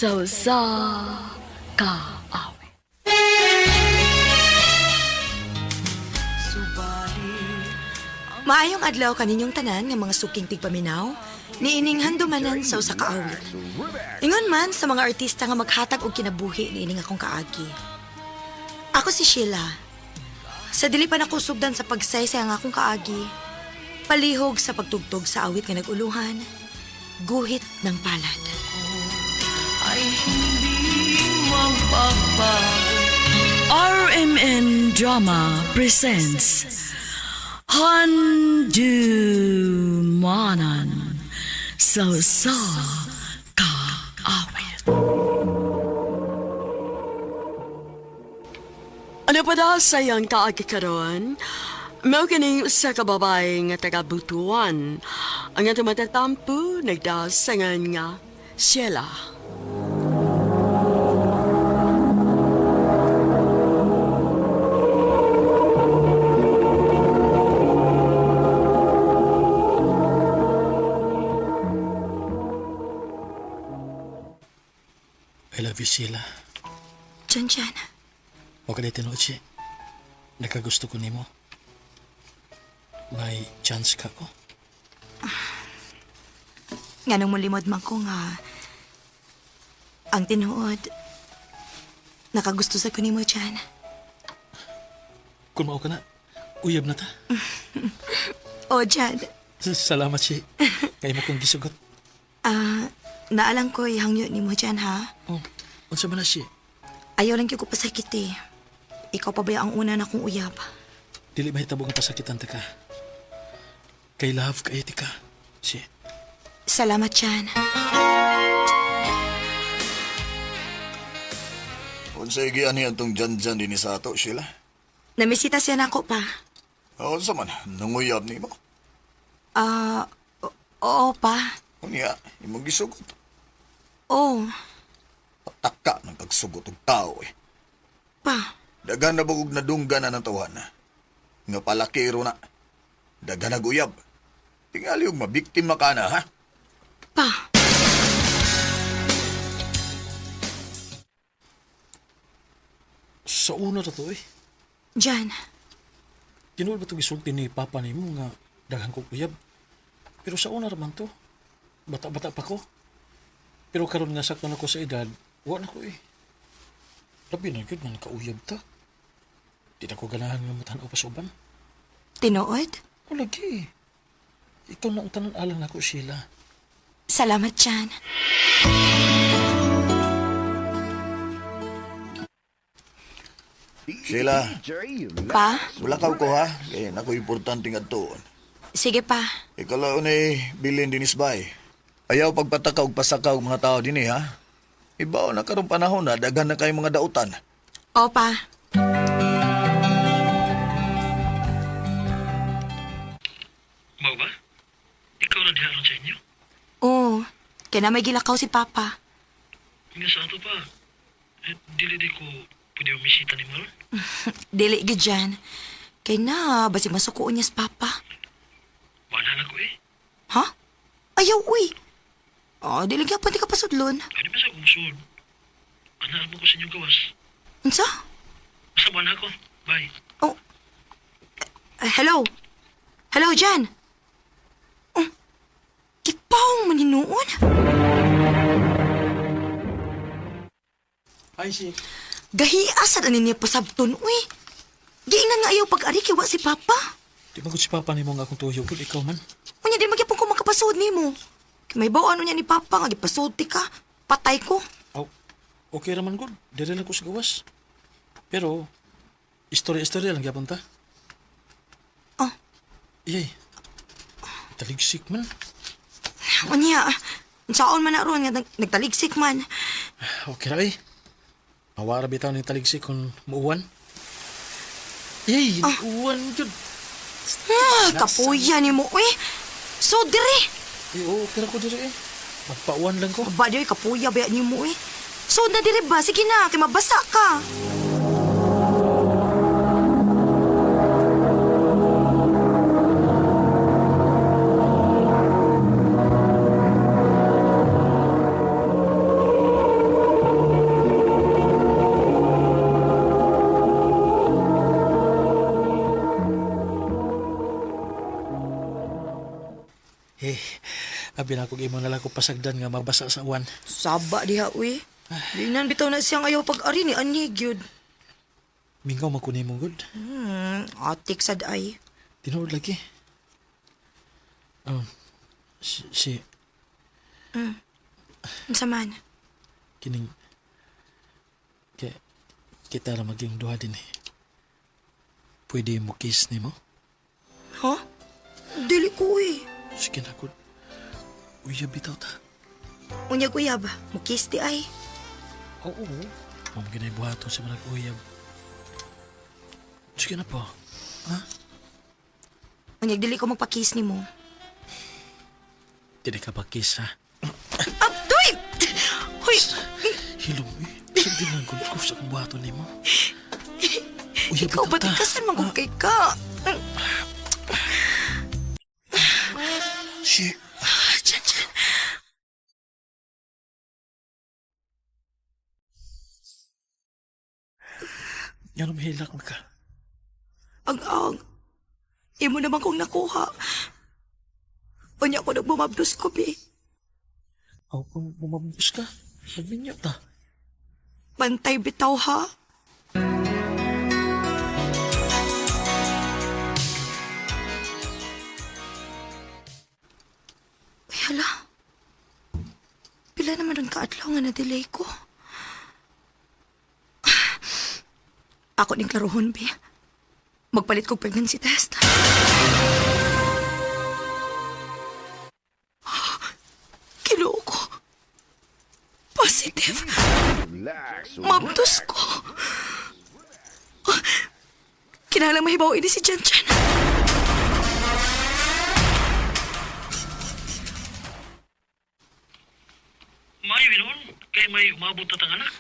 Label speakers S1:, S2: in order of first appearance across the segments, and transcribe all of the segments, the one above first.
S1: Sa usa ka awit.
S2: Maayong adlaw kaninyong tanan nga mga suking tigpaminaw, niining handumanan sa usa ka awit. Ingon man sa mga artista nga maghatag og kinabuhi niining akong kaagi. Ako si Sheila. Sa dili pa nako sugdan sa pagsaysay ang akong kaagi, palihog sa pagtugtog sa awit nga naguluhan, guhit ng palad.
S1: Ay hindi magbabago. RMN Drama presents Handumanan sa usa ka awit. Ano pa daw sa iyang kaagi karon? Mao kining usa ka babae nga taga Butuan. Ang atong matatampo nagdasangan nga Sheila.
S3: I love you, Sheila.
S2: Diyan, diyan.
S3: Huwag ka tinuod siya. Nakagusto ko nimo. May chance ka ko.
S2: Nganong mulimod man ko nga ang tinuod nakagusto sa ko nimo diyan.
S3: Kung mao ka na, uyab na ta.
S2: O Jan,
S3: Salamat siya. Kay mo kong gisugot.
S2: ah naalang ko ihangyo nimo diyan ha.
S3: Oh, unsa man na siya?
S2: Ayaw lang gyud ko pasakit eh. Ikaw pa ba ang una na kong uyab?
S3: Dili mahitabo ang pasakitan ta ka. Kay love kay ka. Siya.
S2: Salamat Jan.
S4: Unsay giani atong jan-jan dinhi sa ato, Sheila?
S2: Namisita siya nako pa.
S4: Unsa man, nanguyab nimo.
S2: Ah, oo pa.
S4: Unya, imong gisugot.
S2: Oo,
S4: Pataka ng kagsugot og tao eh.
S2: pa.
S4: Daghan na bugog nadunggan na ng tawahan. Nga palakiro na. Daghan na guyab. Tingali og mabiktima ka na, ha?
S2: Pa.
S3: Sa una ta to eh.
S2: Jan,
S3: Tinuod ba ito gisulti ni Papa nimo nga daghan kong uyab? Pero sa una raman to. Bata-bata pa ko. Pero karon nga sakto na ko sa edad, wa na ko eh. Labi na gyud nga nakauyab ta. Di na ko ganahan nga matan-aw pa sa uban.
S2: tinuod?
S3: O lagi. Ikaw na ang tanan alang nako, Sheila.
S2: Salamat Jan.
S4: Sheila,
S2: Pa?
S4: wala ka ko ha. Kay nako importante nga tuon.
S2: Sige pa.
S4: Ikaw lang ni bilin dinis bay. Ayaw pagpataka og pasaka og mga tao dinhi ha. Ibaw na karong panahon na daghan na kay mga dautan.
S2: O pa.
S3: Mao ba? Ikaw na diha sa inyo?
S2: Oo. Kaya na may gilakaw si Papa.
S3: Nga sa ato pa. Eh, dili di ko pwede umisita ni Maron.
S2: Dili gyud Jan. Kay na, basig masukuon niya si Papa.
S3: Wala na ko eh.
S2: Ha? Ayaw, uy. Oh, dili gyapon di ka pasudlon.
S3: Ano ba sa kumsud? Ano mo ko sa inyong gawas?
S2: Unsa?
S3: Basta wala ko. Bye.
S2: Oh. Hello. Hello, Jan. Oh. Kipaw man hinuon.
S3: Ay, si.
S2: Gahiasa na niya pasabton, uy. Giingnan nga ayaw pag-ari kay wa si Papa.
S3: Di man ko si Papa nimo nga akong tuyo. Kung ikaw man.
S2: Unya di magyapon ko makapasud nimo. Kay may bawaan unya ni Papa nga gipasud ti ka. Patay ko.
S3: Aw, okay raman gud. Dire lang ko sa gawas. Pero, istorya-istorya lang gyapon ta.
S2: Oh.
S3: Iyay. Taligsik man.
S2: Unya, unsaon man na ron nga nagtaligsik man.
S3: Okay ra eh. Mawara bitaw ni taligsik kung muuwan. Iyay, uwan jud.
S2: Ah, kapuya nimo, uy. So dire.
S3: Eh, oo, okay ra ko dire eh. Magpauwan lang ko.
S2: Aba, di, kapuya ba nimo eh. So na dire ba? Sige na, kay mabasa ka.
S3: Abi na kog imo na lang ko pasagdan nga mabasa sa uwan.
S2: Saba diha, uy. Linan bitaw na siyang ayaw pag-ari ni ani gyud.
S3: Mingaw man ko nimo gud.
S2: Atik sad ay.
S3: Tinuod lagi. Si
S2: Unsa man?
S3: Kining kay kita ra maging duha din eh. Pwede mo kiss nimo?
S2: Ha? Dili ko eh.
S3: Sige na gud. Uyab bitaw ta.
S2: Unyag uyab, mukis di ay.
S3: Oo. Ma'am, ginay buhaton sa mga uyab. Sige na po. Ha?
S2: Unyag dili ko magpa-kiss nimo.
S3: Dili ka pa kiss ha?
S2: Abdoy! Hoy!
S3: Hilom eh. Sige lang gud ko sa akong buhaton nimo. Uyab
S2: Ikaw
S3: bitaw
S2: ba
S3: ta.
S2: di kasan magugkay ka?
S4: Si,
S2: Diyan, diyan.
S3: Yan mahilak man ka.
S2: Ang-ang. Imo naman kong nakuha. Unya ko nagbumabdos ko, bi.
S3: Aw, kung bumabus ka, nagminyo ta.
S2: Bantay bitaw, ha? Uy, hala. Pila naman ron kaadlaw nga na-delay ko. Ako ning klarohon, bi. Magpalit kog pregnancy test. Kinuo ko. Positive. Mabdos ko. Kinahanglan mahibaw ini si Jan Chan.
S3: Maayo yun, kay may umabot na tang anak.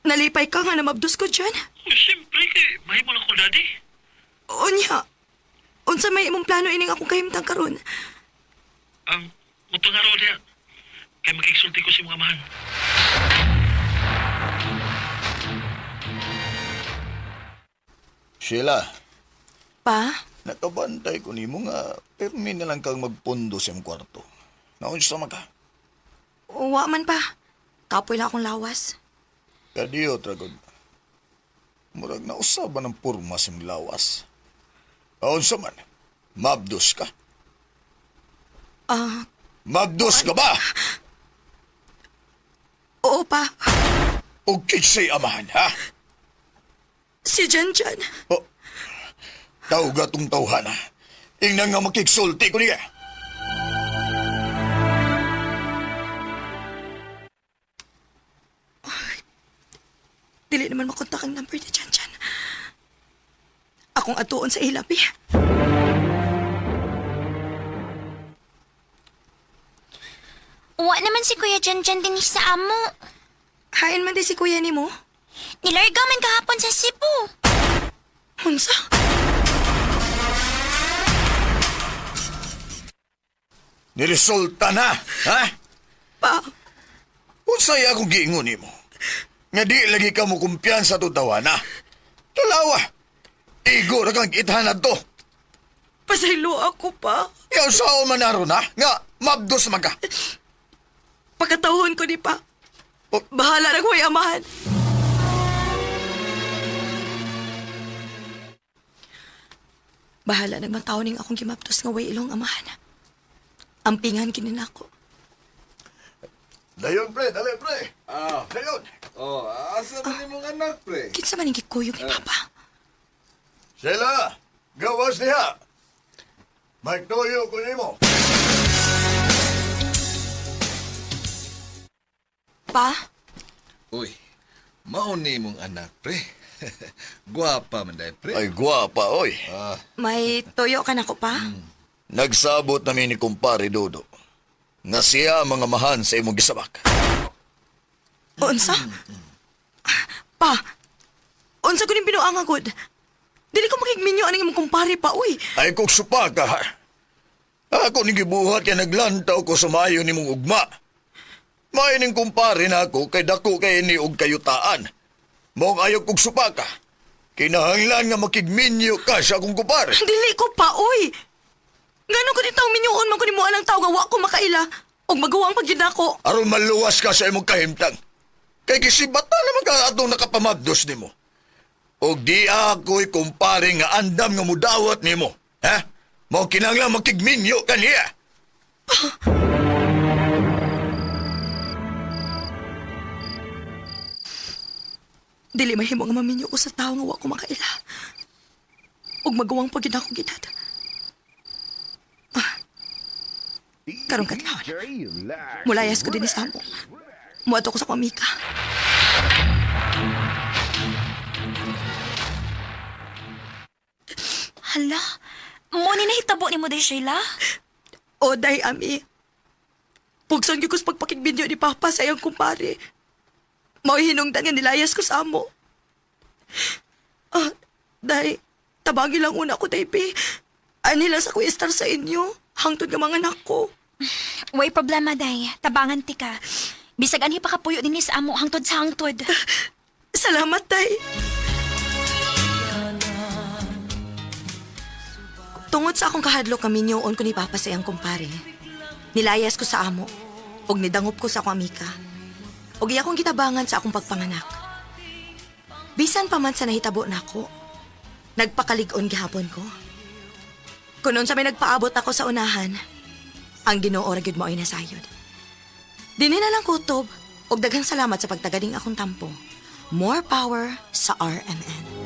S2: Nalipay ka nga na mabdos ko dyan.
S3: Siyempre, kay mahimo na ko, daddy.
S2: Unya. Unsa may imong plano ining akong kahimtang karon?
S3: Ang mutang araw niya, kay makiksulti ko si mga amahan.
S4: Sheila,
S2: Pa,
S4: nakabantay ko nimo nga pirmi na lang kang magpundo sa imong kwarto. Naunsa man ka?
S2: wa man pa. Kapoy lang akong lawas.
S4: Kadiyo, tragod. Murag nausaban ng purma sa imong lawas. Naunsa man? Mabdos ka?
S2: Ah,
S4: Mabdos ka ba?
S2: oo pa.
S4: O kinsay amahan, ha?
S2: Si Jan Jan.
S4: Oh, tawga tong tawhana. Ingnan nga makiksulti ko niya.
S2: Dili naman makontak ang number ni Jan Jan. Akong atuon sa ilabi.
S5: Wa naman si Kuya Jan Jan din sa amo.
S2: Hain man di si kuya nimo.
S5: Nilarga man kahapon sa Cebu.
S2: Unsa?
S4: Niresulta na, ha?
S2: Pa,
S4: Unsay akong giingon nimo? Nga di lagi ka mo kumpiyansa to tawana. Talawa. Igo ra kang ithanan to.
S2: pasaylo ako pa.
S4: Yaw sao man aron ha? Nga mabdos man ka.
S2: Pagkatawon ko ni pa.
S4: Oh.
S2: Bahala na ko'y amahan. Bahala nagmataw ning akong gimaptos nga way ilong amahan. Ampingan kini nako.
S4: Dayon pre, dali pre.
S6: Ah.
S4: Dayon.
S6: Oh, asa man imong anak, pre?
S2: Kinsa man ning gikuyog ni Papa?
S4: Sheila, gawas diha. Magtuyo ko nimo.
S2: Pa,
S6: Uy, mao ni imong anak, pre. Guwapa man day, pre.
S4: Ay gwapa oy.
S6: Ah,
S2: may toyo ka nako pa?
S4: Nagsabot nami ni kumpare Dodo. Nga siya mga mahan sa imong gisabak.
S2: Unsa? Pa, unsa ko ning binuang agod? Dili ko makigminyo aning imong kumpare pa, uy.
S4: Ay kung supa ka ha. Ako ni gibuhat kay naglantaw ko sa maayo nimong ugma. Maayo ning kumpare na ako kay dako kay ni og kayutaan. Maong ayaw kog supa ka. Kinahanglan nga makigminyo ka sa akong kumpare.
S2: Dili ko pa, uy. Ngano ko dito ang minyuon man ko nimo anang tao nga wa ko makaila og magawa ang pagyud nako.
S4: Aron maluwas ka sa imong kahimtang. Kay gisibata naman ka atong nakapamabdos nimo. Og di ako'y kumpare nga andam nga mudawat nimo. Ha? Mao kinahanglan makigminyo kaniya.
S2: Dili mahimo nga maminyo ko sa tao nga wa ko makaila. Ug magawang pagid ako gidad. Ah. Karong kadlawon. Mulayas ko din sa amo. Muadto ko sa kwamika.
S5: Hala, mo ni nahitabo nimo day, Sheila?
S2: O day ami. Pugson gyud ko sa pagpakigbidyo ni Papa sa iyang kumpare. Mao'y hinungdan nga nilayas ko sa amo. Ah, day, tabagi lang una ko, day, pe. Ani lang sa kuya star sa inyo. Hangtod nga mga anak ko.
S5: Way problema, day. Tabangan ti ka. Bisag anhi pa kapuyo dinhi sa amo hangtod sa hangtod.
S2: Salamat, tay. Tungod sa akong kahadlok kami niyoon ko ni Papa sa iyang kumpare. Nilayas ko sa amo, ug nidangop ko sa akong amika. Ug iya akong gitabangan sa akong pagpanganak. Bisan pa man sa nahitabo nako, nagpakalig-on gihapon ko. Kunon sa may nagpaabot ako sa unahan, ang Ginoo ra gyud mao'y nasayod. Dini na lang kutob, ug daghang salamat sa pagtagaling akong tampo. More power sa RMN.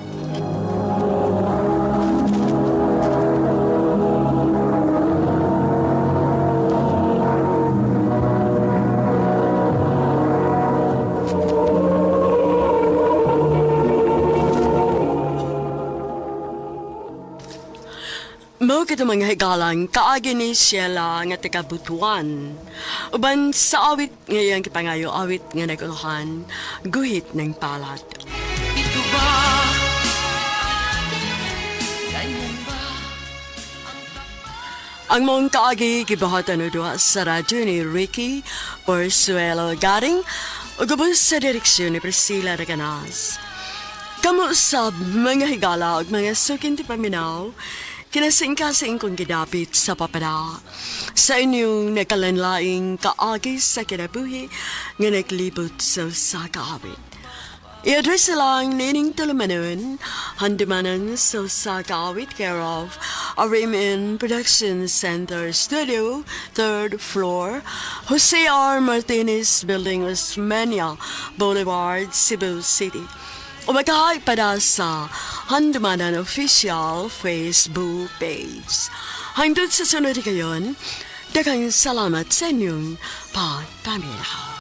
S1: Mao kita mga higalang kaagi ni Sheila nga taga Butuan. Uban sa awit ngayang kipangayo awit nga naguluhan, guhit ng palad. Ang mong kaagi gibuhatan o duha sa radyo ni Ricky Porsuelo Garing ug ubos sa direksyon ni Priscilla Reganas. Kamo sa mga higala ug mga sukin ti paminaw, kinasingkasing kong gidapit sa papada. Sa inyong nakalanlaing kaagi sa kinabuhi nga naglibot sa usa ka awit. I-address lang nining tulumanon, handumanan sa usa ka awit care of RMN Production Center Studio, 3rd floor, Jose R. Martinez Building, Osmeña Boulevard, Cebu City. O magkahay para sa Handumanan Official Facebook page. Hangtod sa sunod kayon, daghang salamat sa inyong pagpaminaw.